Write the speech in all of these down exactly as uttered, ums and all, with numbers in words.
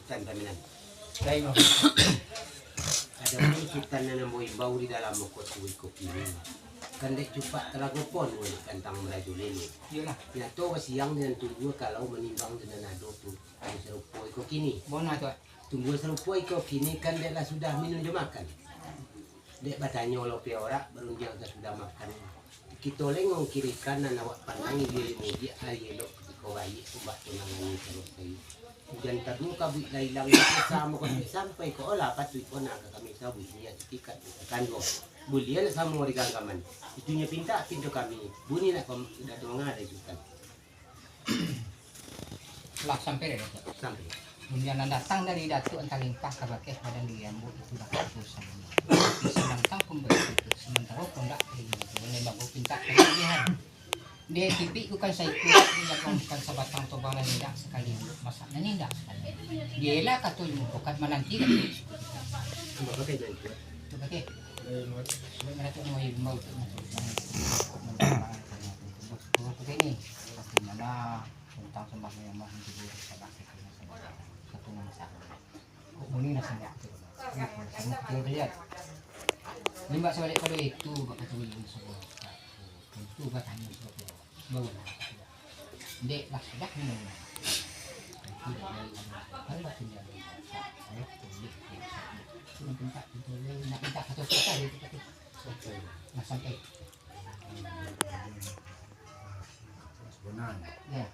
Sutan Paminan. Adopun Sutan nan ambo imbau di dalam mako tu iko kini, kan dek cupak talago pon wali kantang marajo lele. Iyolah. Nyato basiang nan tumbuah kalau manimbang nan ado tu, sarupo iko kini. Bona tu. Tumbuah sarupo iko kini kan dek lah sudah minun jo makan. Dek batanyo lo pia orak barundiang sasudah makan. Kito lengong kiri kanan awak pandang ilia mudiak ari elok kutiko baiak umbak tunangan ni salasai. Ujan taduo kabuik lah ilang, samo kok sampai ko olah patuik kona ka kami sabuik niat itikad kanduang. Buliah nak samo di ganggaman. Itunyo pintak pinto kami, bunyi nak kom-, dah dongah dari Sutan. Lah sampai dah, Datuak? Sampai. Undian nan datang dari Datuak antah limpah ka bakeh badan diri ambo itu bakeh dosa. Tapi sadang tangkun baitu tu, samantaro kondak diri ambo tu, lembago pintak kelebihan. Dia tipik bukan saikua, dia bukan sabatang tobalan indak sakali, masak nan indak sakali. Dia lah kato ilmu pokat mananti Datuak. Ambo pakai jan tu. Tu pakai. Sudah Datuak mau imbau tu. Pakai ni. Pasti mana. Tentang sambah menyambah, tibo salah, satu nan salah. Kok bunyi lah sambah tu? Sambah tu lihat. Limbak sabalik pado itu, bak kata ulun sabuah. Tentu batanyo sabuah. Barulah. Dek lah sudah minum. Itu dah dari Allah. Kalau batin dari Allah. Saya tulis. Itu nak minta, itu nak minta satu kata dia tu. Nah, sampai. Sebenarnya. Ya.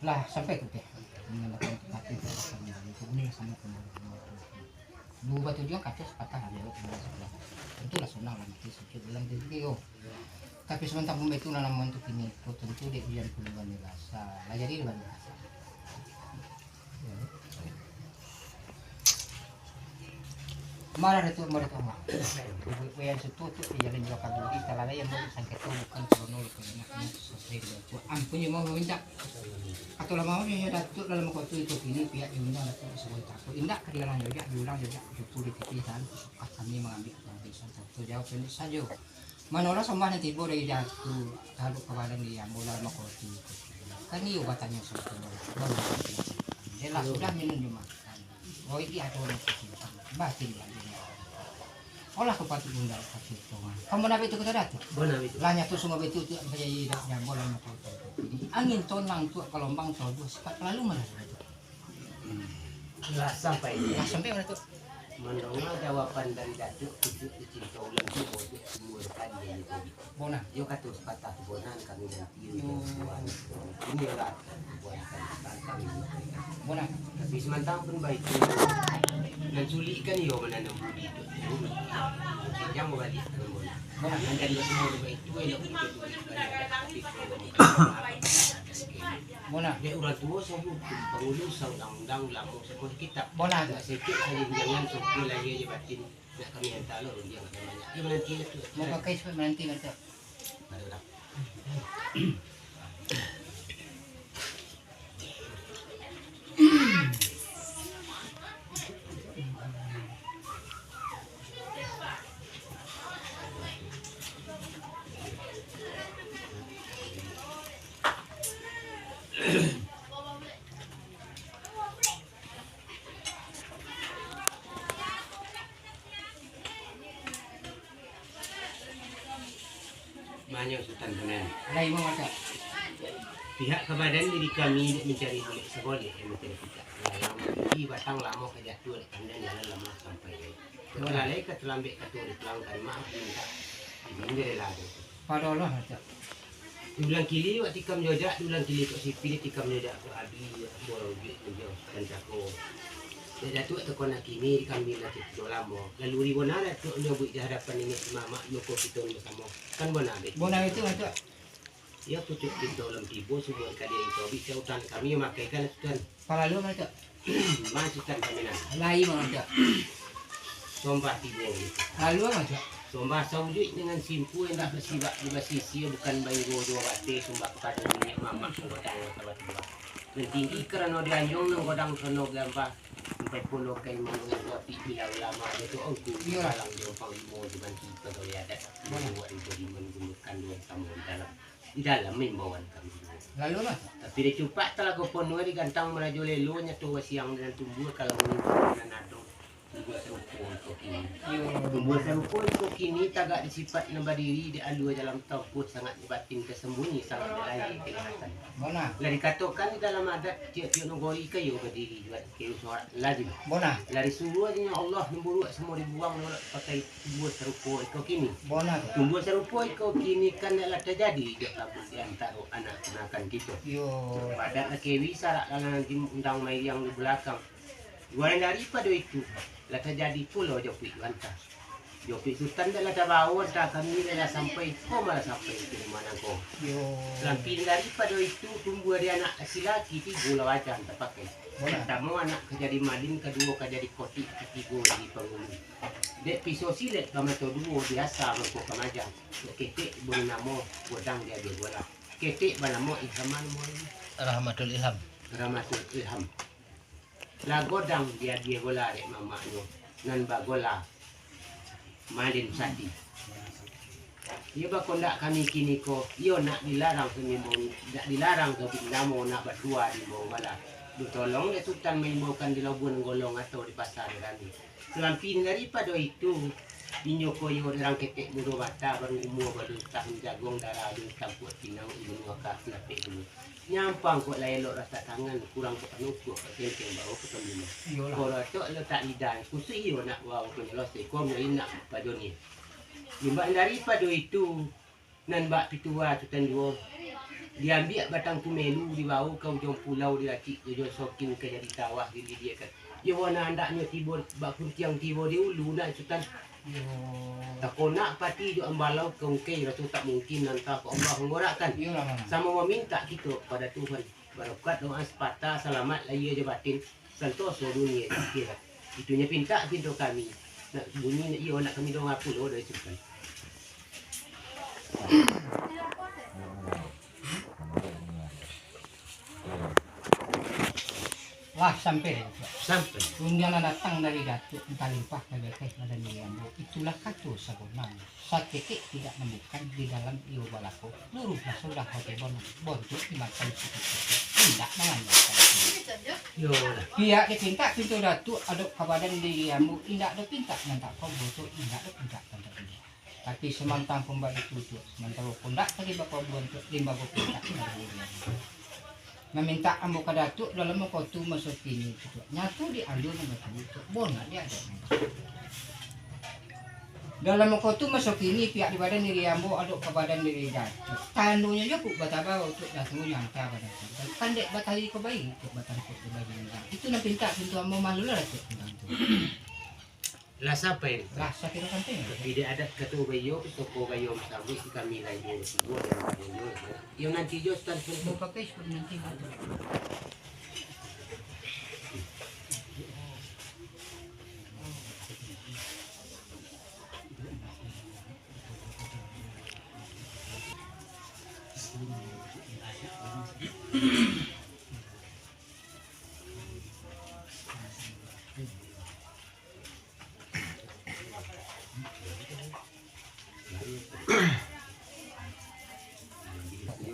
Lah, sampai tu teh. Duo batu juang kaca sapatah, dia tu sebelah. Tentulah sonang lah mati suci dalam diri tu. Tapi sementara pun itu, nanaman tu kini, tu tentu dek ujan pun bani rasa. Lah jadi bani rasa. Marah Datuak, marah Datuak, marah. Bubuik yang sutu tu, iya, dan juga kabudi, talalai yang mau sangketo bukan krono, bukan anak, anak sesuai dengan Datuak. Ampun, yang mau meminta. Atau lah mau, ya, Datuak, dalam kota itu kini, pihak yang undang Datuak sebagai takut. Indak ka diulang jojak, diulang jojak, cukup di T V, dan kami mengambil keputusan, Datuak jawab pendek sajo. Manolah sombah nan tibo dari Datuak, taruih ka badan di ambo dalam kota itu. Kan iyo batanyo sajo. Dia lah sudah minum jo makan. Oh, ini ado nan tersimpan. Batin lah dia. Olah ka patuik bunda ka situ. Kamu nak itu kata Datuak? Benar itu. Lah nyato sungguah itu tu, jadi dak nyambol lah motor tu. Jadi angin tonang tu, gelombang todoh, sipak lalu mana sudah tu. Lah sampai. Lah sampai mana tu? Mandonga jawaban dari Datuak, kuduik dicinto ulang tu, bojok semua depan dia ni tadi. Bona. Yo kato sapatah tu bona, kami nanti yo. Yo. Ini lah. Bona. Tapi samantang pun baitu, nan sulik kan iyo mananam budi tu. Jangan babaliak tanam bona. Bona. Nan dari batua baitu, elok kita tu baliak. Tapi kalau Bona. Dek urang tuo sabuik, pangulu, saundang-undang, ulamo, sabuah kitab. Bona. Nak sakik sajo jangan, sukul lahia jo batin. Nak kami hantar lo rundiang banyak. Iyo, mananti lah tu. Mau pakai surat mananti lah tu. Ada urang. Manyo Sutan Panan. Alai, Imam Atak. Pihak ka badan diri kami dek mancari bulek sagolek yang mancari picak. Lalang tinggi batang lamo ka jatuah dek tandan jalan lamah sampai lai. Kok lalai ka talambek kato dipulangkan, maaf mintak izin jo rela tu. Pado Allah, Atak. Diulang kili wak tikam jojak, diulang kili kok sipi ditikam jojak, kok abi, borong duit menjauh kan cako. Dek Datuak takon kini di kami lah cukuik lamo. Lalu ribon adat tu nyobuik di hadapan niniak mamak, mako kito ni basamo. Kan bona, Bek? Bona itu, Atak. Iyo, pucuk pinto alun tibo, sumua ka dia itu, Bek, cautan kami makai kan, Tuan. Palalu mah, Cok. Masukan kami nah. Lai mah, Cok. Sombah tibo gitu. Lalu mah, Cok. Sombah saujuik dengan simpu, indak basibak di basisi, bukan bairo juo bateh, sombah kapado niniak mamak, nan godang nan sabatua. Nan tinggi karano dianjuang, nan godang karano gambah. Sampai pulo ka imam dengan api bila ulama, Datuk Angku, Iyolah. Dalam jompang limo di banti pagawai. adat, membuat imbau-imbau, menggunakan doa sama di dalam, di dalam imbauan kami. Lalu, Mas? Tapi di Cupak Talago Ponuah, di Gantang Marajo Lelo, nyato basiang dan tumbuah, kalau mengikuti nan ado, tumbuah sarupo iko kini. Yo. Tumbuah sarupo iko kini, tagak di sipat nan badiri, di alua jalan tampuah, sangat di batin tersembunyi, sangat di lahia kelihatan. Bona. Lah dikatokan di dalam adat, tiok-tiok nagori kayo badiri, buat kayo sorak lazim. Bona. Lah disuruah dek Allah, nan buruak samo dibuang, nolak pakai tumbuah sarupo iko kini. Bona. Tumbuah sarupo iko kini kan lah tajadi, jo labuah di antaro anak ponakan kito. Yo. Padak lakewi sarak lalang di undang mairiang di balakang. Luaran daripado itu, lah tajadi pulo jopuik jo anta. Jopuik Sutan dak lah tabawo anta kami, dak lah sampai ko, malah sampai di rumah nangko. Yo. Lampin daripado itu, tumbuah di anak laki-laki, tigo lah wajan tapakai. Bona. Partamo anak ka jadi malin, kaduo ka jadi kotik, katigo jadi pangulu. Dek piso silek bamato duo, diasa mangko ka majang. Dek ketek bari namo Godang, diagiah gola. Ketek banamo Ilham, namo lain? Rahmatul Ilham. Rahmatul Ilham. Lah Godang diagiah gola dek mamaknyo, nan bagola Malin Sati. Iyo bakondak kami kiniko, iyo nak dilarang samimbau, nak dilarang sabik namo, nak batua diimbau bala. Ditolong dek Sutan maimbaukan di Labuan Golong atau di Pasa di Rami. Salampin daripado itu, inyo koyo urang ketek mudo mata, baru umua baru tahun jagong, darah alun tampuak pinang, ilmu akak lapek dulu. Nyampang kok lah elok rasak tangan, kurang kok panukuah kok kengkeng bawa ka pambina. Iyolah. Koro atok letak lidah, kusuik iyo nak bawa ka nyelosai, koro iyo nak pajo ni. Limbak daripado itu, nan bak pitua Sutan juo, diambiak batang kumelu, dibawa ka ujuang pulau, diracik jo sokin ka jadi tawah, dililiakan. Iyo, wana andaknyo tibo bak kuntiang tibo di ulu, nak Sutan. Iyo. Takonak pati jo ambalau ka ungkai, raso tak mungkin, antah ka Allah manggorakkan. Iyolah, Mama. Samo mamintak kito kapado Tuhan, barokat doa sapatah, salamat lahia jo batin, santoso dunia jo akhirat. Itu nyo pintak pinto kami. Nak bunyi iyo nak kami donga pulo dari Sutan. Lah sampai, Datuak. Sampai. Rundiang nan datang dari Datuak, antah limpah ka bakeh badan diri ambo. Itulah kato sabananyo. Saketek tidak menemukan di dalam iyo balako. Luruihlah sudah pakai bon-, bontuak di mata itu. Indak manganyangkan. Yo lah. Pihak dipintak pinto Datuak adok ka badan diri ambo, indak ado pintak nan tak kobo tu, indak ado pintak nan tak kobo. Tapi samantang pun baitu tu, samantaro pun dak tadi bapabuan tu, limbago pintak dari diri ambo. Mamintak ambo ka Datuak dalam mako tu maso kini tu, nyato di alun nan batu tu, bona di adat nan batu. Dalam mako tu maso kini, pihak di badan diri ambo adok ka badan diri Datuak. Tandonyo jo puk batabau tu, Datuak nyo anta badan tu. Kan dek batali ko bayi, tu batangkuk ko bayi. Itu nan pintak pintu ambo malu lah Datuak tantang tu. Lah sampai. Lah sakiro sampai. Tapi di adat kato bayo, toko bayo masabuik, kami lai duo tigo dan bayo. Iyo nanti jo Sutan Sultan. Mau pakai Sutan nanti.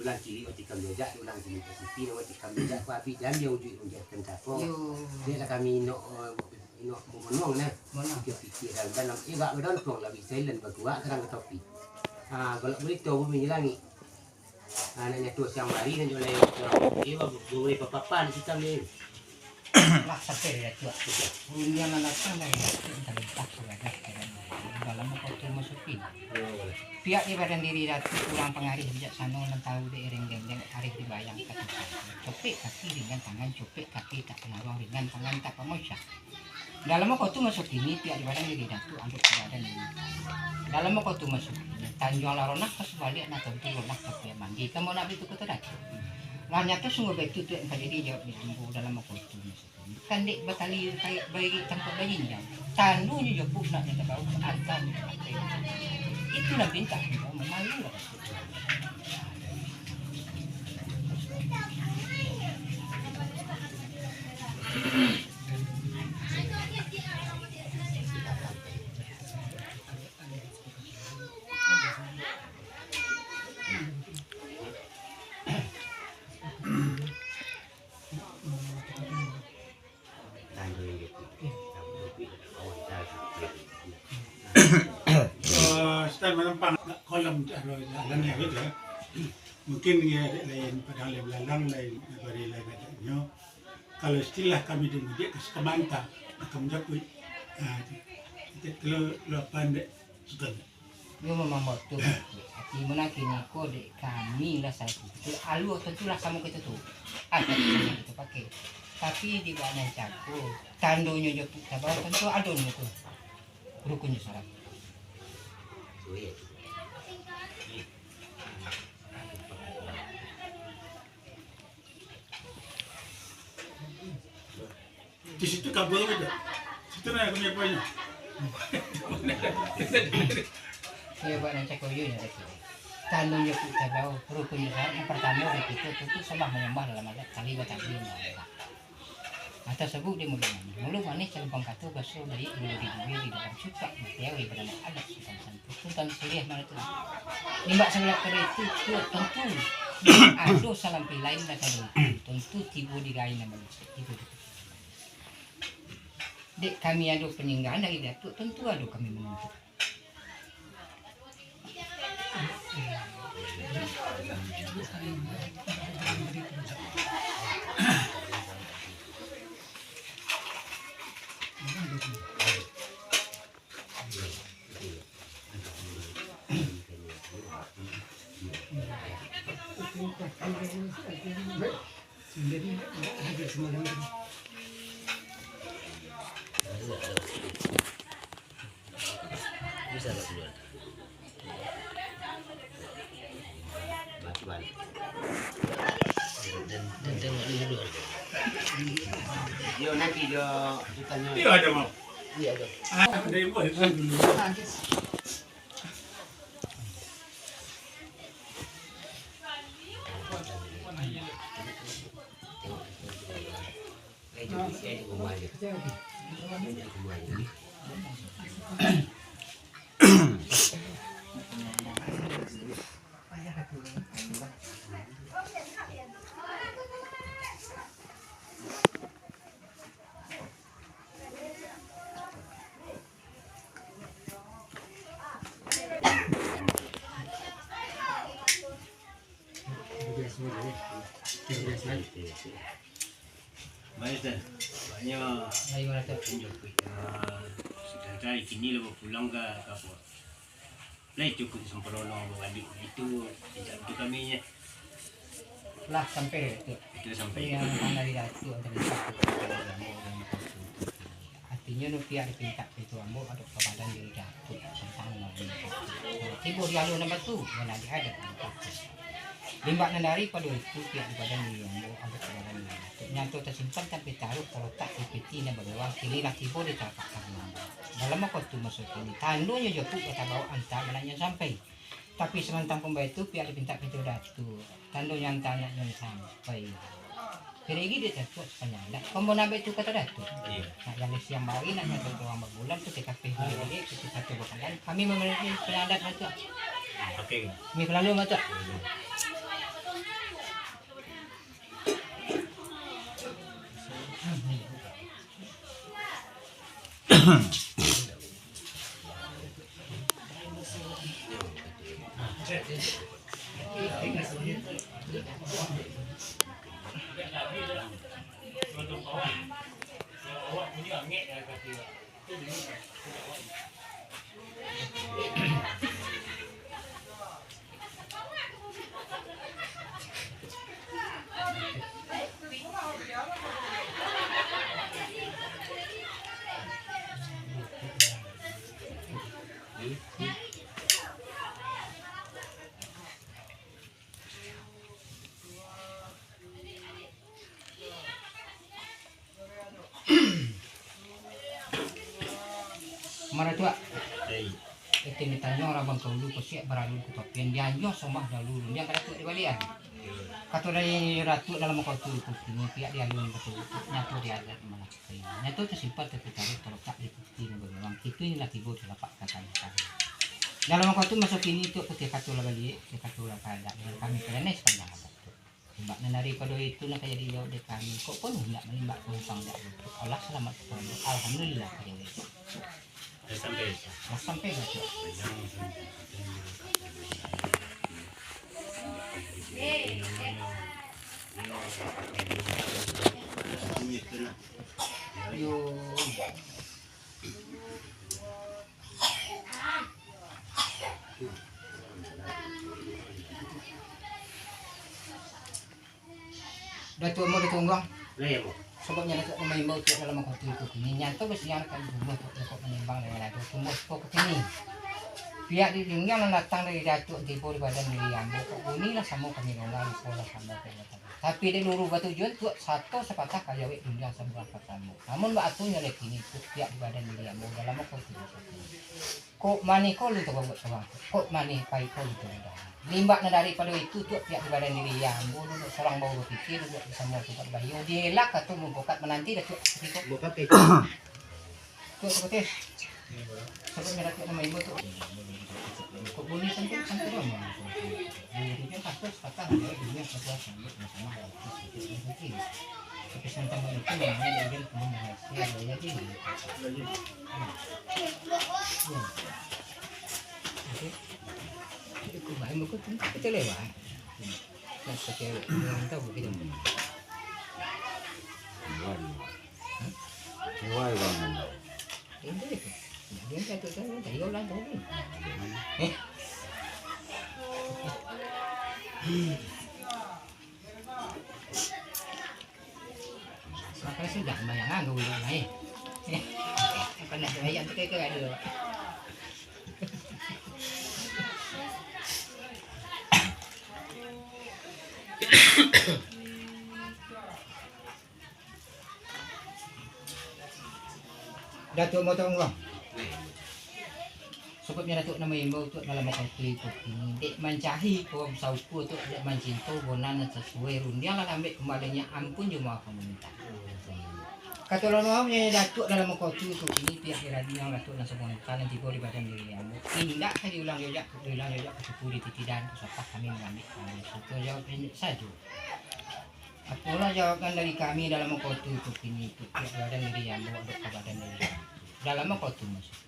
Ulang cilik, wati kami ojak, ulang cilik, wati kami ojak, kok abih jan dia ujuik, ujuik tentako. Yo. Dia lah kami inok, eh, inok memenuang nah. Mana? Pikir-pikir dalam, dalam, eh, gak berdontong lah, bisa ilan berkuak, kadang ke topi. Ah, kalau boleh tu, bumi langit. Ah, nak nyatua siang hari, nak jual ayam siang. Iya, baru, baru boleh papapan kita ni. Lah, sampai dari Datuak. Rundiang nan datang dari Datuak, entah entah sudah dah, dalam mako tu masukin. Pihak di badan diri Datuak, urang pangarih bijaksano, nan tahu di iring gendeng, arih dibayang katusan. Copek kaki ringan tangan, copek kaki tak penaruang, ringan tangan tak pamocah. Dalam mako tu masukin ni, pihak di badan diri Datuak, anduk di badan diri. Dalam mako tu masukin ni, tanjuang lah ronah ka subaliak, nah tantu ronah ka pihak mandi. Kamu nak itu kata Datuak. Lah nyato sungguh baitu tu yang kadiri jawab di ambo dalam mako tu masukin. Kan dek batali kayak bairi tangkap bajinjang. Tandunyo jo puk nak minta bau ke antam. Itulah pintak mamalu lah. Eh, Sutan Manampang, kolam taruh jalan ya, gitu ya. Mungkin ya, lain Padang, lain Belalang, lain nagari, lain adatnyo. Kalau istilah kami di Mudik, ka Sukamanta, ka Manjapuik. Nah, itu, itu kalau luapan dek Sutan. Yo, memang batua. Tapi mun kini ko dek kami lah satu. Alua tentulah samo kito tu. Ada kito pakai. Tapi di bana cako, tandonyo jo tu, tabau tentu ado nyo tu. Rukun jo syarat. Di situ kabur aja. Situ nanya kami apa nya. Iyo, Pak, nan cako iyo nyo tadi. Tandonyo tu tabau, rukun jo syarat. Yang pertamo dari kito tentu sambah manyambah dalam adat, tali batali manyambah. Atau sabuk di muluik manih. Muluik manih, calempang kato, baso baiak, gilo di bibia, di dalam supak, mati awai, bernamo adat Sutan Santu. Sutan Suriah mano tu. Limbak sabalah kiro itu, kuat tentu. Ado salampi lain nan kado itu. Tentu tibo di gai nan balusak. Itu tu. Dek kami ado paninggalan dari Datuak, tentu ado kami manuntut. Yo, nanti jo, ditanyo. Iyo, ado, Bang. Iyo, ado. Ah, ado yang buat itu dulu. Baik, Ustaz. Banyak. Baik, Ustaz. Tunjuk, ah, sudah tadi kini lah bapulang ka, ka apa? Lah itu pun sempurna babalik itu, tidak betul kami nya. Lah sampai itu. Itu sampai. Yang dari Datuak, dari Datuak. Artinyo, nu pihak dipintak pintu ambo, ado ka badan diri Datuak tantang nan tibo di alun nan batu, nan di adat. Limbak nan daripado itu, pihak di badan diri ambo, ado ka badan diri Datuak. Nyato tasimpan sampai taruih talotak di piti nan bagawang, kini lah tibo di talapak tangan ambo. Dalam wakatu maso kini, tandonyo jo tu ka tabao antah mananyo sampai. Tapi samantang pun baitu, pihak dipintak pintu Datuak. Tandonyo antah anaknyo sampai. Jadi, dek Datuak sapanjang adat. Kombo nak baitu kato Datuak. Iyo. Nak jaleh siang bari, nak nyato urang babulan, tu T K P dulu, tu T K P bakalan. Kami mamilih sapanjang adat Datuak. Oke. Kami kalalu, Datuak. Maratuak. Hei. Itu ditanyo urang Bangkaulu, kosiak baralun kutapian, dianjo sombah dahulu, rundiang ka Datuak dibaliakan. Kato dari Datuak dalam wakatu itu, kini pihak di alun batua, nyato di adat manakai. Nyato tasimpan, tapi taruih talotak di piti nan bagawang. Itu inilah tibo di lapak ka tanah kami. Dalam wakatu maso kini tu, kutiak kato lah baliak, kutiak kato lah ka adat, kami ka danai sapanjang adat tu. Limbak nan daripado itu nan ka jadi jawab dek kami, kok pun indak malimbak panumpang dak lutuik. Allah salamat ka kami. Alhamdulillah, ka jawab itu. Sampai. Oh, sampai lah, Cok. Yo. Datuak Ambo, Datuak Ungguang. Lah, iyo, Ambo. Sababnyo Datuak maimbau Tuak dalam wakatu itu kini, nyato basiang ka ibu rumah Tuak, Tuak manimbang dengan ado tumbuah siko kini. Pihak di dinggiang nan datang dari Datuak tibo di badan diri ambo, kok bunyi lah samo kami dongga, lupo lah samo kami dongga. Tapi dek luru batujuan Tuak sato sapatah ka jawek rundiang sabuah patamo. Namun baatunyo lah kini Tuak, pihak di badan diri ambo dalam wakatu itu kini. Kok manih ko lun tababuak surang, kok manih pahik ko lun tababuak. Limbak nan daripado itu, Tuak, pihak di badan diri ambo duduak surang bahu bapikia, duduak di sabuah tampek bahiyo, dielak atau mumpokat mananti Datuak sakutiko. Tuak sakutiko. Sababnyo Datuak nan maimbau Tuak. Kok bunyi santai, santai doh. Bunyi santai, patah, patah, dunia patah, sambuik basamo. Tapi santai itu namanya dia kamu berhasil, ya, jadi. Makan sudah, bayangan tu dulu, eh. Makan nasi ayam tu kira-kira ada. Datuak Motong Uang. Sababnyo Datuak nan maimbau Tuak dalam wakatu itu kini, dek mancari kawan saukua Tuak, dek mancinto bona nan sasuai, rundiang lah lambek kumbalinyo, ampun jo maaf ambo mintak. Kato lalu ambo nyo Datuak dalam wakatu itu kini, pihak di rundiang Datuak nan sabuah nan tibo di badan diri ambo, indak ka diulang jojak, diulang jojak ka suku di titidan, usapah kami mangambik kami, sato jawab pendek sajo. Apolah jawaban dari kami dalam wakatu itu kini, Tuak, pihak di badan diri ambo, dek ka badan diri ambo. Dalam wakatu masuak.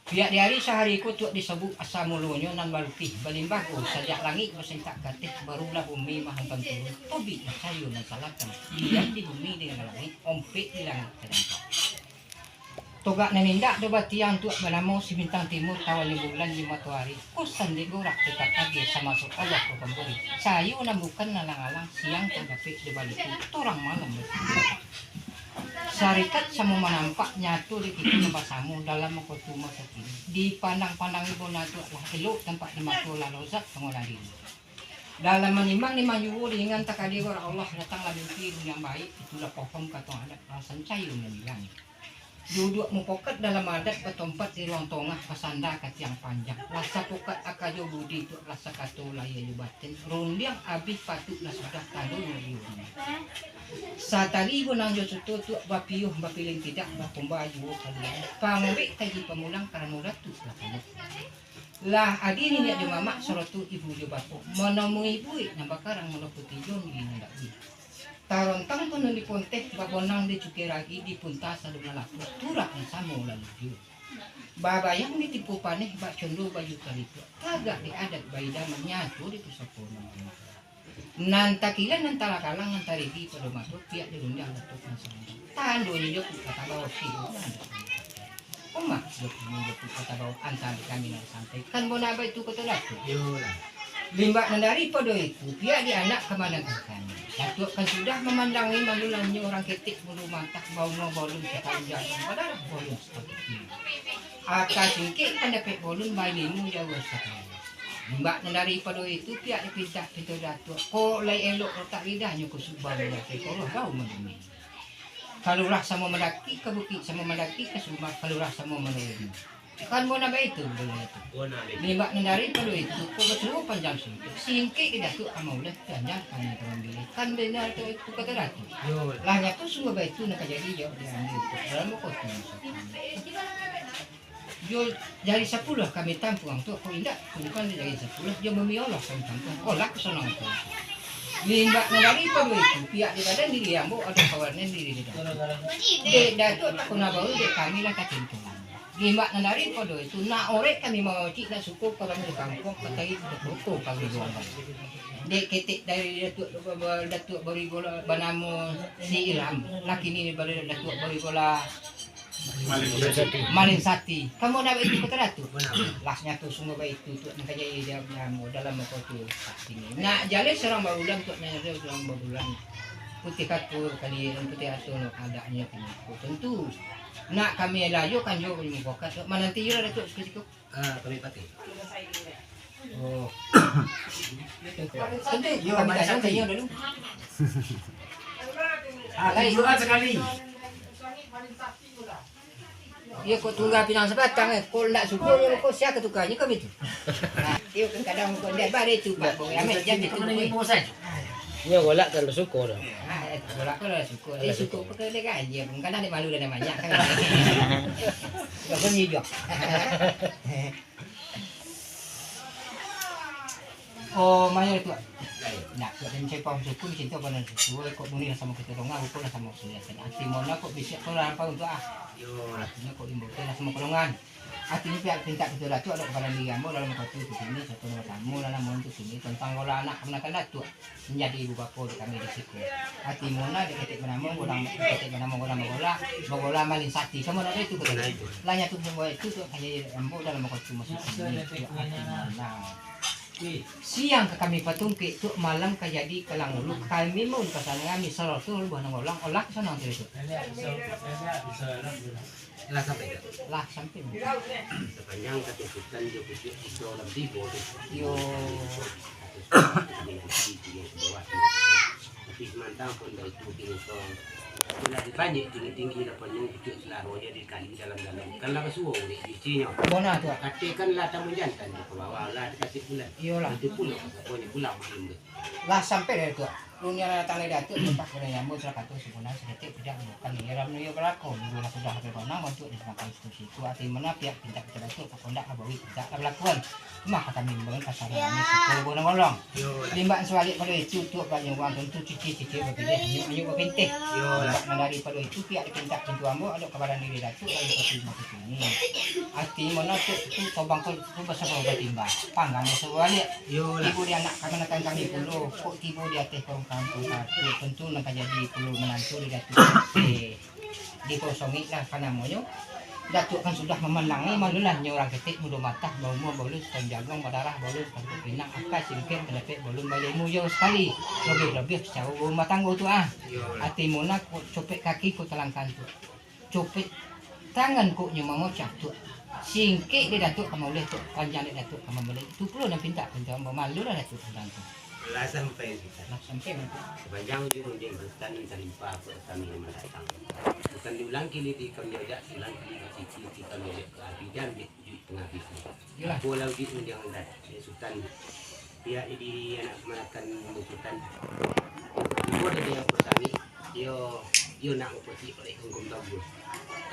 Pihak di ari sahari ko Tuak disabuik asa mulonyo nan balutih, balimbah ko sajak langik basintak gateh, barulah bumi mahantam turun, tobiklah cahayo nan salantang, diam di bumi dengan langik, ompek di langik tadampak. Togak nan indak do batiang Tuak banamo si bintang timur, tawa jo bulan jo matoari, kusan dek gorak tetap agiah samaso Allah ko pambari, cahayo nan bukan alang-alang, siang tak dapek dibaliku, torang malam batiang. Sarikat samo manampak nyato dek kito nan basamo dalam wakatu masa kini. Dipandang-pandangi bona Tuak lah elok tampak di mato, lah lozat pangolah diri. Dalam manimbang-nimbang juo di ingan takadiro Allah, datanglah mimpi nan baik, itulah pohon katong adat, rasan cayo nan ilang. Duduak mupokat dalam adat, batompat di ruang tongah, basanda ka tiang panjang. Lah sapokat aka jo budi Tuak, lah sakato lahia jo batin, rundiang abih patuik lah sudah, tando jo iyo. Satari bonang jo suto Tuak, bapiuah bapilin tidak, bakumba juo kaduonyo. Pangambik taji pamulang, karano Datuak lah pamuk. Lah adi niniak jo mamak, sarato ibu jo bapo, manamui buik nan bakarang, manokuti jon di nan dak buik. Tarontang tunun di ponteh, babonang di cukia ragi, dipunta sadonyo lapeh, turak nan samo lalu juo. Babayang ditipu paneh, bak condo baju talipuk, tagak di adat baidaman, nyato di pusako nan Nan takilan, nan talakalang, nan tarigi pado mato, pihak di rundiang Datuak nan samudo. Tandonyo jo kuku katabau, siru nan ado. Umak jo kini jo kuku katabau, antah di kami nan santai. Kan bona baitu kato Datuak. Iyolah. Limbak nan daripado itu, pihak di anak kamanakan kami. Datuak kan sudah mamandangi, malulannyo urang ketek bulu mantah, baungo bolun satalun jalan, badarah bolun satalun kini. Aka singkek pandapek bolun, bailimo jauah sakali. Limbak nan daripado itu, pihak dipintak pinto Datuak, kok lai elok rotak lidahnyo, kusubang manyampai koroh bau manduming. Kalurah samo mandaki ka bukik, samo mandaki ka sumbak, kalurah samo manurun. Kan bona baitu, baitu. Limbak nan daripado itu, kok basuo panjang singkek. Singkek di Datuak ka mauleh, panjang kami ka mambilih. Kan bana tu, itu kato Datuak. Lah nyato sungguah baitu nan ka jadi, jawab diambil tu. Dalam wakatu masa kini. Jo jari sapuluah kami tampuang tu, kok indak, tunjukkan di jari sapuluah, jo bumi Allah kami tampuang, olah ka sonang tu. Limbak nan daripado itu, pihak di badan diri ambo ado kawan nan diri di dalam. Dek Datuak tak kona baru, dek kami lah tacinto. Limbak nan daripado itu, nak orek kami mawacik, nak suko ka urang di kampuang, ka tarik ka toko kami juo. Dek ketek dari Datuak, Datuak Barigola banamo si Ilham, lah kini daripada Datuak Barigola Malin Sati. Malin Sati. Kamu nak baitu kota Datuak? Lah nyato sungguah baitu, Tuak, nan ka jadi dalam mako tu. Nak jaleh surang barulang, Tuak, nak jaleh surang barulang. Putih kato kali, putih ato, no, adaknyo kini. Tentu. Nak kami layo kan jo, kami mufakat, Tuak. Mananti yo lah, Datuak, kutiko. Ah, kami pati. Oh. Yo, kami macam tanya, tu. Tanya dulu. Ah, lain. Tunjukkan sekali. Iyo, kok tungga pinang sabatang, eh. Kok ndak suko, iyo, kok sia ka tukanyo kami tu. Nah, iyo, kan kadang kok ndak bare tu, Pak. Boy Amet, jan ditukar, boy. Nyo golak kan suko tu. Ah, eh, golak kan suko. Eh, suko pun kena gaji, kadang dek malu dan banyak kan. Kok ni juo. Oh, mayo tu. Nak buat dan cai paham suku, cinta pada suku, kok bunyi lah samo kito donga, kok lah samo kito lihat. Ati mona kok bisiak tu lah, apa untuk ah? Yo. Artinyo kok imbau tu lah samo golongan. Artinyo pihak pintak kito Datuak, ado kapadan diri ambo dalam wakatu tu kini, satu nama tamu lah, namun tu kini, tantang gola anak kamanakan Datuak. Manjadi ibu bapa di kami di siko. Ati mona dek ketek banamo godang, ketek banamo godang bagola, bagola malin sati. Samo nak itu, kata. Lah nyato semua itu tu, hanya ambo dalam wakatu masuk sini, tu ati mona. Siang ka kami patungkek, tu malam ka jadi kalang ulu, kami mau di pasar kami, saratus buah nang golang, olah ka sanang tu, tu. Lah sampai ka? Lah sampai. Sapanjang kato Sutan jo Pucuak Iso lah tibo tu. Yo. Tapi samantang pun baitu kini ko. Lah dibanyak tinggi-tinggi lah panu Pucuak Selaro je dikali dalam-dalam. Kan lah basuo dek bisinyo. Bona tu. Katekan lah tamu jantan tu ka bawah lah dikasih pulang. Iyolah. Itu pulo kasaponyo pulang maklum tu. Lah sampai dari tu. Dunia datang dari Datuak, lepas pada nyambut, salah kato sempurna, saketek pijak bukan nyiram nuyo balako. Dulu lah sudah ada gonang, bantuak dimakan situ-situ. Ati mona pihak pintak kito Datuak, pakondak lah bawi, pintak lah balakuan. Mah kami membangun kasar kami, sepuluh gunung golong. Limbak sualik pado itu, tuak banyak urang tentu, cici-cici bapilih, anyuk-anyuk bapintih. Limbak nan daripado itu, pihak di pintak pintu ambo, adok kabaran diri Datuak, lalu pasti mati kini. Ati mona tu, tu tobang tu, tu basabab batimbang. Panggang basabab baliak. Tibo di anak kamanakan kami pulo, kok tibo di ateh korong kampung Datuak, tentu nan ka jadi pulo manantu di Datuak. Eh, dikosongi lah ka namonyo. Datuak kan sudah mamalangi, malulah nyo urang ketek mudo matah, baumua baulun sataun jaguang, badarah baulun sataun pinang, aka singkek, pandapek baulun bailemu jauah sakali. Labiah-labiah sacaro barumah tanggo tu ah. Ati mona kok copek kaki kok talangkan tu. Copek tangan kok nyo mamocah tu. Singkek dek Datuak ka mauleh tu, panjang dek Datuak ka mamuleh. Tu pulo nan pintak pintak, malulah Datuak tantang tu. Lah sampai Sutan. Lah sampai, Sutan. Sapanjang ujuik rundiang Sutan talimpah kok kami nan mandatang. Bukan diulang kili di kami ojak, diulang kili di cici, di kami ojak ka abih, jan dek ujuik pangabih. Iyolah. Apo lah ujuik rundiang Sutan. Pihak di diri anak kamanakan Sutan. Ibo dari yang pertama, iyo, iyo nak mapocik orek Gonggong Togu.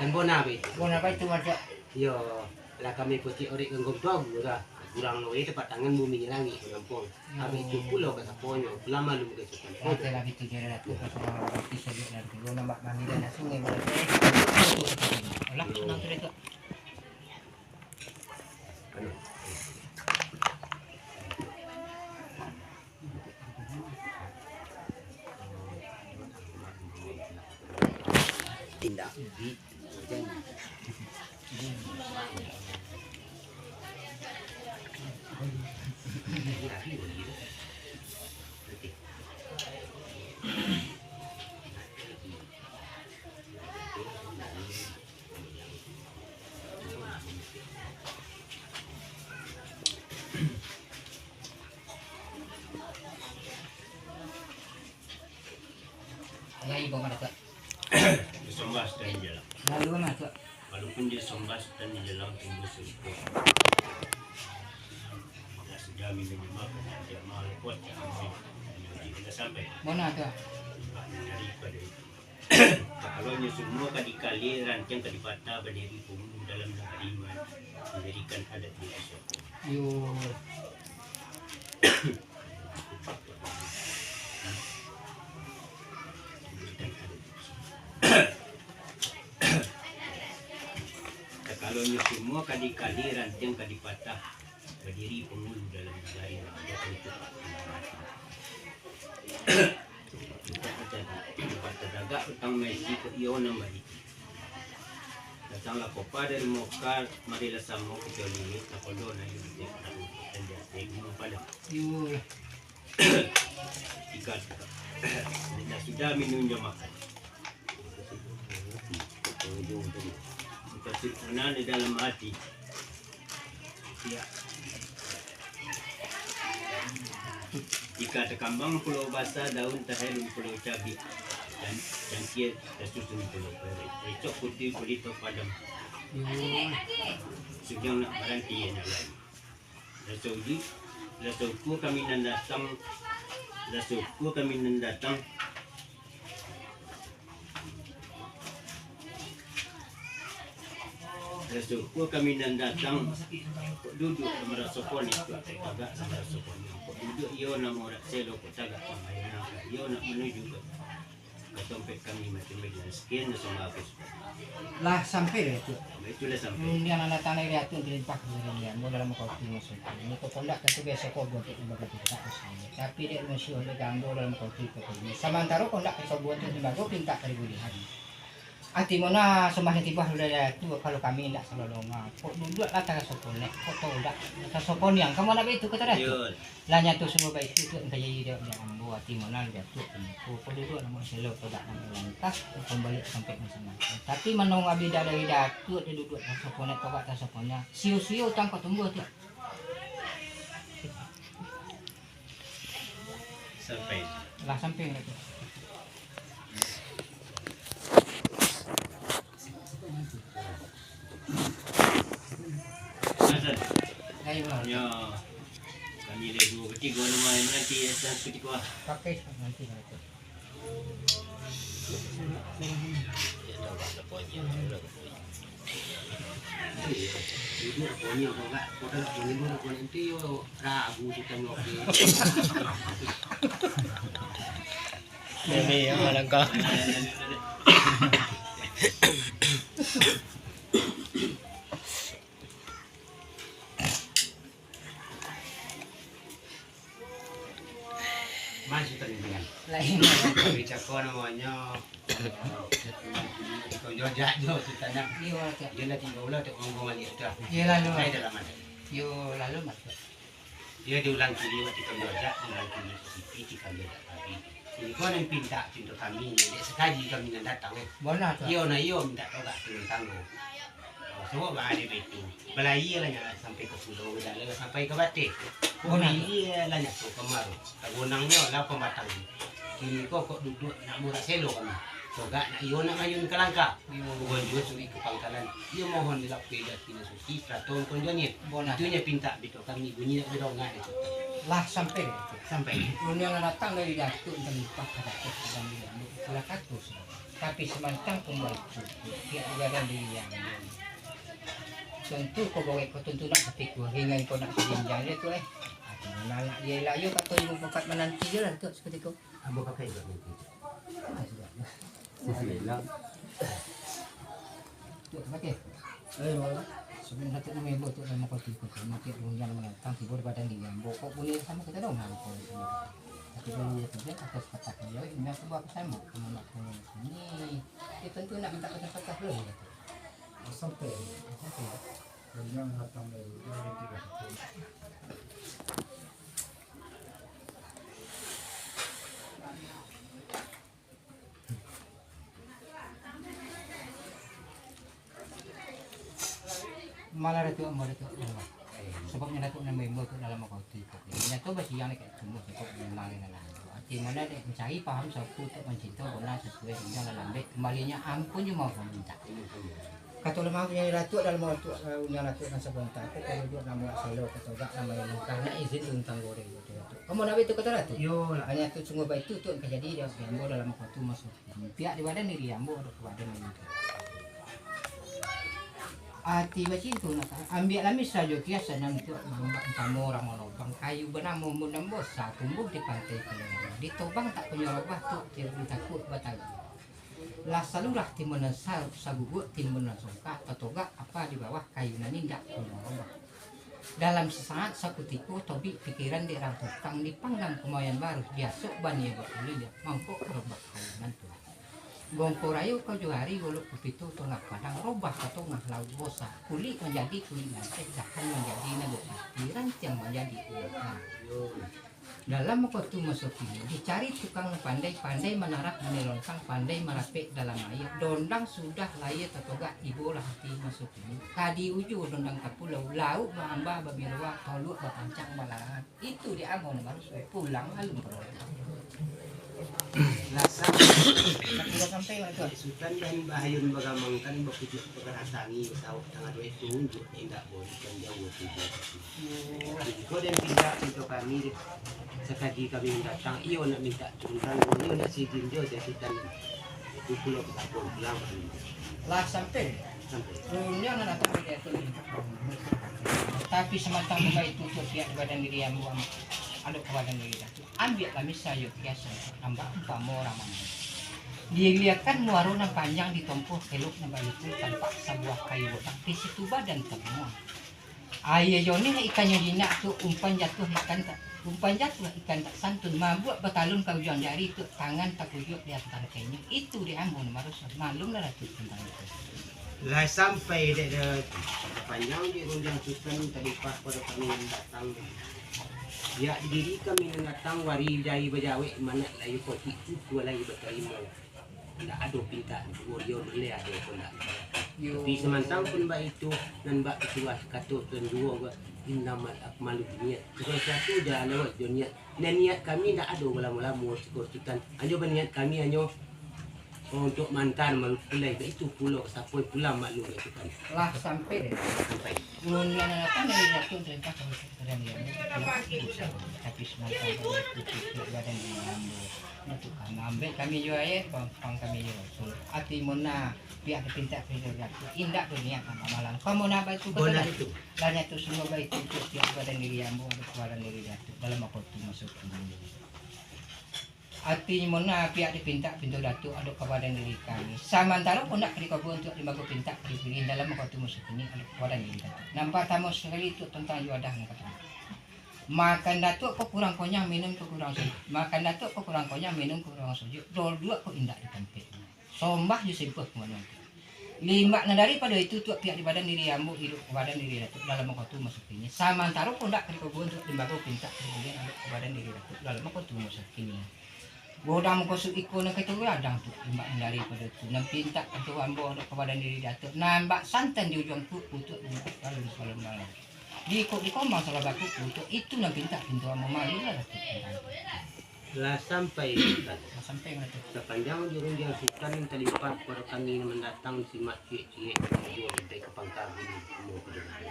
Kan bona baitu. Bona baitu, Mak. Iyo, lah kami pocik orek Gonggong Togu dah. Kurang lo, eh, tapak tangan bumi langik manampuang. Abih tu pulo ka saponyo, pulang malu ka Sutan. Oke lah, gitu je lah. Tu pasal roti sajo lah. Dulu nampak mandi dan sungai berarti. Alah, senang tu, Datuk. Tindak. Lai, Bang Maratak. Disombah Sutan di jalang. Lalu, Bang Maratak. Walaupun disombah Sutan di jalang, timbul sarupo. Lah sudah minum juma, kena jama, lepas jama, minum jik, lah sampai. Mana tu? Daripada itu. Kalau nyo semua ka dikalia, rantiang ka dipatah, badiri punggung dalam nagari, manjadikan adat di Yo. Rantiang ka dipatah, badiri pangulu dalam nagari, rajo ka ditupak. Tatagak utang maisi, kok iyo nan bariti. Datanglah kopa dari Moka, marilah samo kito lilih, takodo nan iyo di Padang. Tiga, indak sudah minun jo makan. Mukasuik nan di dalam ati. Tika takambang pulau basa, daun tahelun pulau cabiak, dan cangkia tasusun pulau perek. Esok putih kulito padam. Sudah nak baranti yang lain. Lah sauku, lah sauku kami nan datang, lah sauku kami nan datang, lah sauku kami nan datang, kok duduak maraso konek, kok tagak maraso konek, kok duduak iyo namo rak selo, kok tagak pambayangan, iyo nak manuju ka ka tompek kami macam bagi sekian, sumbah aku sudah. Lah sampai lah itu. Baitulah sampai. Hmm, yang anak tanah dia tu terlimpah kemudian dia. Mau dalam kau tu masuk. Ini kau kondak kan tu biasa kau buat tu bagi kita tu sini. Tapi dia masih ada gambar dalam kau tu kau ini. Samantara kondak kau buat tu di bago pinta kali bulihan. Ati mona sembah tiba sudah dia tu kalau kami indak salah donga. Kok duduak lah taraso konek, kok tau dak taraso koniang. Kamu nak baitu kata dia tu? Yo. Lah nyato sungguah baitu tu, engka jadi dek, dek ambo, ati mona dek tu, ko, ko duduak namo selo, ko dak namo langkah, ko baliak sampai macam-macam. Tapi manong abih dah dari datuak, dia duduak tasoponya, togak tasoponya, sio-sio tangkok tumbuah tu. Sampai. Lah sampai lah tu. Hasan. Ayo, Bang. Yo. Kami le duo katigo rumah yang nanti ya, San, kutigo. Pakai nanti, nanti. Ya, tahu lah, pokoknya, tahu lah, pokoknya. Iya, duduk, pokoknya, kau tak, kau tak, pokoknya, kau tak, nanti yo, ragu kita mau ke. Ini yang langkah. Masuk tadi dengan. Lain. Tapi cako namonyo, kau jojak jo tu tanah. Iyo, Cak. Dia nanti kau lah tak ngomong balik tu. Iyo, lalu. Saya dalam ada. Yo, lalu masuk. Dia diulang kiri waktu kau jojak, diulang kiri ke pipi, di kau jojak tadi. Jadi kau nan pinta cinta kami, dek sekali kami nan datang, eh. Bona tu. Iyo, nah, iyo, minta togak tu tanggo. Oh, sebab bah ada betu. Balayi lah nyo sampai ke pulau, balayi lah sampai ke bateh. Bona tu. Balayi lah nyo tu kamaru. Tagunangnyo lah pambatang. Kini ko kok duduk nak murak selo kami. Togak nak iyo nak mayun ke langkah. Iyo. Bukan juga suri ke pangkalan. Iyo mohon dilapui dah kini suci, keraton konjonir. Bona. Itu nyo pinta betu kami bunyi nak bedongah itu. Lah sampai itu. Sampai. Ulun yang datang dari Datuk, entah lupa ka Datuk, sedang di Datuk. Salah katus. Tapi samantang pun baitu, pihak digadang diri yang tentu kau bawek kau tentu nak sapikua, ringan kau nak sajinjang je tu, eh. Aku manalak je lah, yo, kato ibu pakat mananti je lah tu, sakutiko. Ambo pakai juga nanti. Ah, sudah. Masih hilang. Tu, pakai. Eh, Bang. Sebelum Datuk ni member tu dalam kau tipu tu, nanti urang yang menantang tiba di badan dia. Ambo kok bunyi samo kita dong, nah, kau ni. Tapi dulu dia kerja atas patah dia, ini aku buat sama, kamu nak kamu ni. Dia tentu nak minta patah-patah dulu, gitu. Sampai, sampai. Kerja datang dari, dari tiga. Malah Datuk, ambo Datuk, ambo. Sababnyo Datuk nambah imbau tu dalam wakatu iko. Nyato basiang dek tumbuh cukup memang dengan ati mana dek mencari paham saku untuk mencinta bona sesuai dengan lalambek kembalinya ampun jo maaf meminta. Kato lemah punyo Datuk dalam wakatu, eh, undiang Datuk nan sabonta tu, kalau duduak namo selo kato gak namo yang karena izin tuntang goreng tu Datuk. Kamu nak itu kato Datuk? Yo lah. Hanya tu sungguh baitu tu yang terjadi di ambo dalam wakatu masuk. Pihak di badan diri ambo dek badan diri. Ati bacinto nak ambiak lamis sajo kiasan nan untuak mambak umpamo urang malobang kayu banamo Munan Bosa tumbuh di pantai Kelengan. Ditobang tak punyo robah tu, tiada takut batang. Lah salurah timbun nan sa-, saguguak, timbun nan songkah, tatogak apa di bawah, kayu nan indak punyo robah. Dalam sasaat sakutiko, tobik pikiran dek rang tukang, dipanggang kumayan baruih, diasok baniah bakuliah, mangkok robah kayu nan tuah. Gongko rayo kajo ari, golok kupito tangah padang, robah ka tangah lauik bosa, kulik manjadi kulik lanteh, dahan manjadi nago pati, rantiang manjadi ulang kayu. Dalam wakatu maso kini, dicari tukang nan pandai, pandai manarah, manilonkan, pandai marapek dalam aia. Dondang sudah lahia tatogak, ibolah ati maso kini. Ka di ujua dondang tapulau, lauik baamba babiloa, toluak bapancang balarangan. Itu di ambo nan baruso, pulang alun pulang. Lah sampai, sampai tu. Sutan dan Bahayun bagamangkan, bakujuak bagarasangi, basawok tangah duo itu, unjuk indak boleh kan jauah tu. Jiko den pindah pintu kami, sakali kami datang, iyo nak mintak turun, iyo nak sidin jo, jan Sutan. Itu pulo ka Sapoi pulang. Lah sampai. Sampai. Dunia nan datang dari atas. Tapi samantang baitu tu, pihak badan diri ambo, ado ka badan diri Datuak. Ambiak kami sayo kiasan, nampak umpamo urang mandi. Diliakan muaro nan panjang, ditompuah kelok nan baitu, tampak sabuah kayu botak, di situ badan tamuah. Aia jonih ikannyo jinak tu, umpan jatuah ikan tak, umpan jatuah ikan tak santun, mambuak batalun ka ujuang jari tu, tangan takujuak di ateh tangkainyo. Itu di ambo nan baruso, maklumlah Datuak tantang itu. Lah sampai dek, dek panjang di rundiang Sutan, talipah pado kami nan datang. Pihak diri kami nan datang, wari jari bajawek, manak layu kotik, itu alai batarimo. Ndak ado pintak, duo dio luleh ado pun ndak. Yo. Tapi samantang pun baitu, nan bak pituah kato Tuan Guru ko, "Innamal a'malu binniyat." Sagalo sasuatu jo lawat jo niat. Nan niat kami ndak ado balamo-lamo siko Sutan. Hanyo baniat kami hanyo untuk mantan malu pulai, baitu pulo ka Sapoi pulang maklum ka Sutan. Lah sampai deh. Sampai. Ulun nan datang dari Datuak tarintah ka Badan Diri. Tapi samantang ka Badan Diri. Datuak ka maambiak kami juo aia, pang, pang kami juo. So, ati mona, pihak dipintak pintu Datuak. Indak tu niat nak malam. Kau mau nak bantu kau Bona tak? Itu. Lah nyatu sungguah baitu tu, pihak Badan Diri ambo, ado ka Badan Diri Datuak. Dalam wakatu maso kini. Ati mona, pihak dipintak pintu Datuak, ado ka Badan Diri kami. Samantaro pun ndak ka dikabua untuak dimbago pintak ka dipilih dalam wakatu maso kini, ado ka Badan Diri Datuak. Nan partamo sakali tu tantang juadah nan partamo. Makan Datuak ko kurang konyang, minum ko kurang sujuik. Makan Datuak ko kurang konyang, minum ko kurang sujuik. Dol duo ko indak ditampek. Sombah jo simpeh kumanuang tu. Limbak nan daripado itu tu, pihak di Badan Diri ambo, iduik ka Badan Diri Datuak dalam wakatu maso kini. Samantaro pun ndak ka dikabua untuak dimbago pintak ka dipilih, ado ka Badan Diri Datuak dalam wakatu maso kini. Godang muko su iko nan kato gadang tu, limbak nan daripado tu. Nan pintak pintu ambo, ado ka Badan Diri Datuak. Nan bak santan di ujuang kuku tu, limbak dalam salam malam. Di ikok di kombang salah bakuku tu, itu nan pintak pintu ambo, malu lah Datuak. Lah sampai Sutan. Lah sampai ka Datuak. Sapanjang di rundiang Sutan, talimpah pado kami nan mandatang, simak ciek-ciek, iyo, sampai ka pangka bini, ambo ka dengar.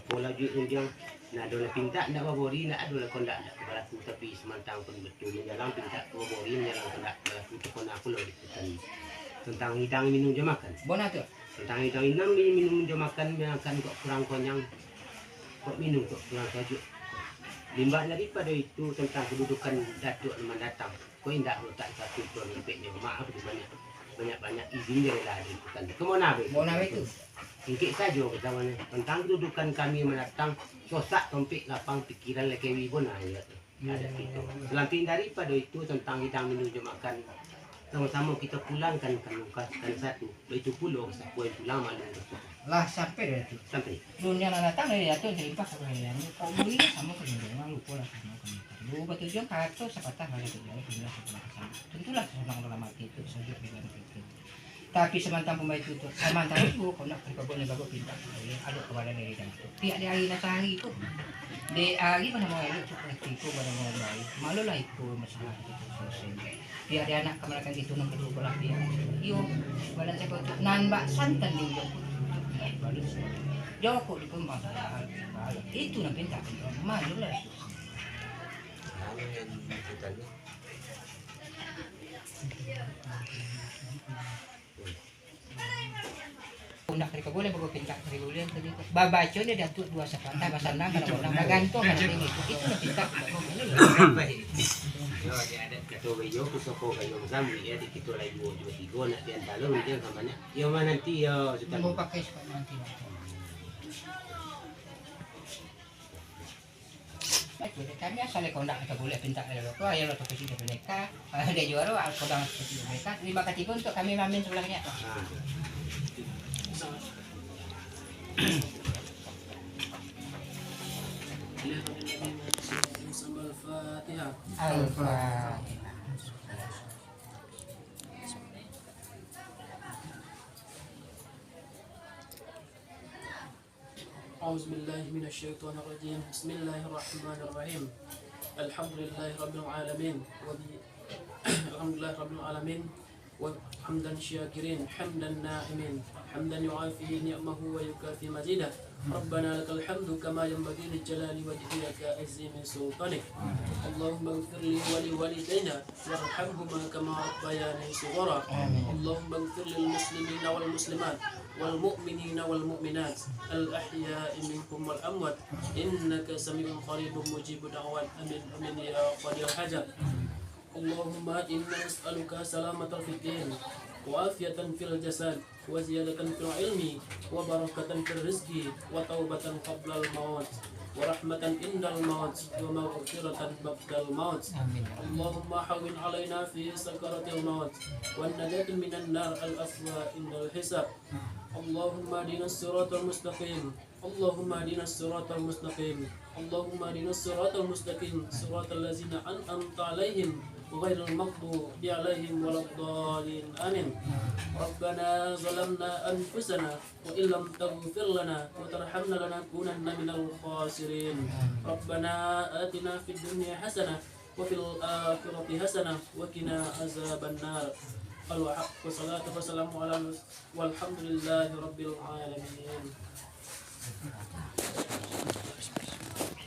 Apolah juo rundiang, ndak ado lah pintak, ndak babori, ndak ado lah kondak, ndak ka balaku, tapi samantang pun batua manjalang pintak ka babori, manjalang kondak ka balaku, tu kona pulo di Sutan. Tantang hidang minum jo makan. Bona tu. Tantang hidang inang minum jo makan, makan kok kurang konyang, kok minum kok kurang sajuak. Limbak daripado itu, tantang kadudukan Datuak nan mandatang. Ko indak rutak satu pun impeknyo. Maaf tu banyak, banyak-banyak izin je lah dari Sutan. Kemana be? Bona be tu. Singkek sajo katahuannyo. Tantang kadudukan kami mandatang, sosak tompek lapang pikiran lakek wibo nah, iyo tu. Ada itu. Salantik daripado itu, tantang hidang minum jo makan, samo-samo kito pulangkan ka muka kan satu. Baitu pulo ka Sapoi pulang maklum ka Sutan. Lah sampai dari tu. Sampai. Dunia nan datang dari Datuak, talimpah ka Badan Diri ambo. Kok buli samo ka Lindungan, lupo lah samo ka Lindungan. Duo batujuan kato sapatah, bada tujuan, dunia sapatah kasam. Tantulah sanang dalam ati tu, sajuak di dalam ati tu. Tapi samantang pun baitu tu, samantang tu, kau nak ka dikabua dimbago pintak, ado ka Badan Diri Datuak. Pihak di ari nan sahari tu, di ari panamo ari tu, iko panamo ari, malu lah iko masalah tu salasai. Pihak di anak kamanakan itu nan kaduo balah pihak. Iyo, badan saya tu, nan bak santan di ujuang tu, balus. Jokok di kumbang, itu nan pintak, malu lah itu. Anu yang digital ni. Ndak ka dikabua lai bago pintak ka dibuli tadi tu. Babaco nyo Datuak duo sapatah, basanang ka urang, bagantuang ka tinggi. Itu nyo pintak ka dibuli. Di adat kato baiyo, pusako gayuang sambuik, ya, di kito lai duo jo tigo, nak di antaro ujang ka banyak. Iyo mah nanti, yo, Sutan. Ambo pakai sukat nanti. Kami asal kondak ka buliah pintak dulu. Ko ayo lo tu kecil tu neka. Dia juaro kodang kecil tu neka. Lima katigo untuk kami mamin sebelahnya. Ah. Al-Fatihah. أعوذ بالله من الشيطان الرجيم. بسم الله الرحمن الرحيم. الحمد لله رب العالمين. وبه-، الحمد لله رب العالمين. وحمدا شاكرين، حمدا ناعمين، حمدا يوافي نعمه ويكافئ مزيده. ربنا لك الحمد كما ينبغي لجلال وجهك وعظيم سلطانك. اللهم اغفر لي ولوالدينا وارحمهما كما ربياني صغارا. آمين. اللهم اغفر للمسلمين والمسلمات والمؤمنين والمؤمنات الأحياء منهم والأموات إنك سميع قريب مجيب دعوات. آمين، آمين يا قاضي الحاجات. اللهم إنا نسألك سلامة في الدين وعافية في الجسد وزيادة في العلم وبركة في الرزق وتوبة قبل الموت ورحمة عند الموت ومغفرة بعد الموت. آمين. اللهم هون علينا في سكرات الموت والنجاة من النار الأسوأ عند الحساب. اللهم اهدنا الصراط المستقيم. اللهم اهدنا الصراط المستقيم. اللهم اهدنا الصراط المستقيم. صراط الذين أنعمت عليهم غير المغضوب عليهم ولا الضالين. آمين. ربنا ظلمنا أنفسنا وإن لم تغفر لنا وترحمنا لنكونن من الخاسرين. ربنا آتنا في الدنيا حسنة وفي الآخرة حسنة وقنا عذاب النار. الحق، والصلاة والسلام على، والحمد لله رب العالمين.